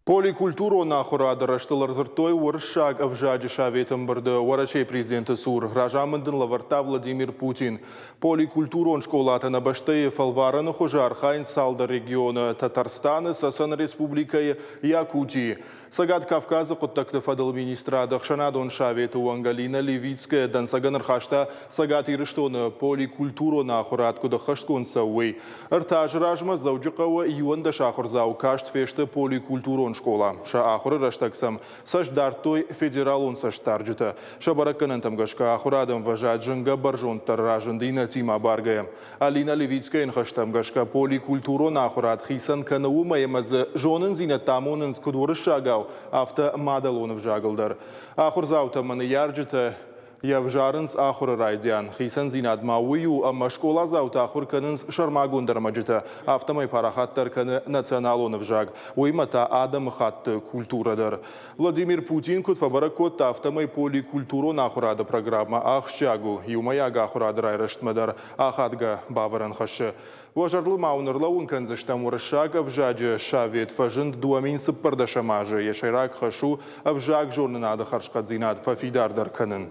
Поликультурон ахуырады рӕзтыл ӕрдзырдтой уырыссаг ӕвзаджы советы ӕмбырды Уӕрӕсейы президенты цур. Разамынд ын лӕвӕрдта Владимир Путин. Поликультурон скъолатӕ нӕ бӕстӕйы фӕлварӕны хуызы архайынц цалдӕр регионы Татарстаны, Цӕцӕны республикӕйы, Якутийы. Цӕгат Кавказы хъуыддӕгты фӕдыл министрады ӕхсӕнадон советы уӕнг Алина Левицкая дӕнцӕгӕн ӕрхаста Цӕгат Ирыстоны поликультурон ахуырад куыд ӕххӕстгонд цӕуы, уый. Ӕртӕ азы размӕ Дзӕуджыхъӕуы 11 ахуырдзау каст фесты поликультурон скъола. Сӕ ахуыры рӕстӕг сӕм цӕст дардтой федералон цӕстдарджытӕ. Сӕ бӕрӕггӕнӕнтӕм гӕсгӕ ахуырады ӕмвӕзад зынгӕ бӕрзонддӕр разынд иннӕтимӕ абаргӕйӕ. Алина Левицкайы ныхӕстӕм гӕсгӕ поликультурон ахуырад хицӕн кӕны уымӕй ӕмӕ дзы зонындзинӕдтӕ амонынц куыд уырыссагау, афтӕ мадӕлон ӕвзагыл дӕр. Ахуырдзаутӕ ӕмӕ ныййарджытӕ йӕ ӕвзарынц ахуыры райдиан. Хицӕндзинад ма уый у, ӕмӕ скъоладзаутӕ ахуыр кӕнынц сӕрмагонд ӕрмӕджытӕ, афтӕмӕй парахатдӕр кӕны националон ӕвзаг, уыимӕ та адӕмыхатты культурӕ дӕр. Владимир Путин куыд фӕбӕрӕг кодта, афтӕмӕй поликультурон ахуырады программӕ ахсджиаг у, иумӕйаг ахуырады райрӕзтмӕ дӕр ахадгӕ бавӕрӕн хӕссы. Уӕ зӕрдыл ма уын ӕрлӕууын кӕндзыстӕм, уырыссаг ӕвзаджы совет фӕзынд 2014 азы. Йӕ сӕйраг хӕс у ӕвзагзонынады хӕрзхъӕддзинад фӕфидардӕр кӕнын.